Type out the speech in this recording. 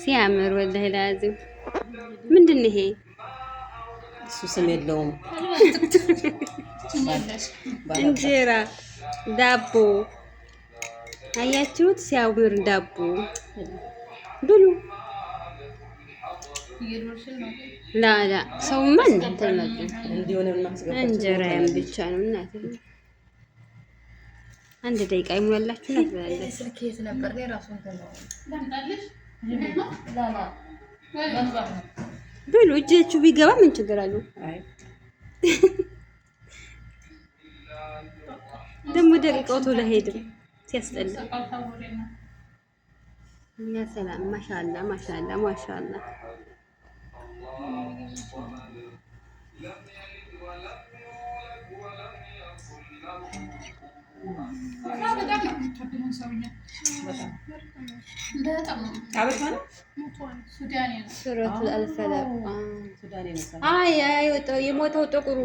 ሲያምር ወላሂ ላዚም። ምንድን ነው ይሄ? እሱ ስም የለውም። እንጀራ ዳቦ አያችሁት? ሲያምር ዳቦ ብሉ። ላ ላ ሰውማ እናንተ እንጀራዬን ብቻ ነው እናቴ። አንድ ደቂቃ ይሙላላችሁ እና ትበላላችሁ። ብሉ። እጃችሁ ቢገባ ምን ችግር አለው? ደግሞ ደቂቃው ቶሎ አይሄድም፣ ሲያስጠላ። ያ ሰላም። ማሻአላ ማሻአላ ማሻአላ። ሱረቱል አልፈለቅ። አይ የሞተው ጥቁሩ።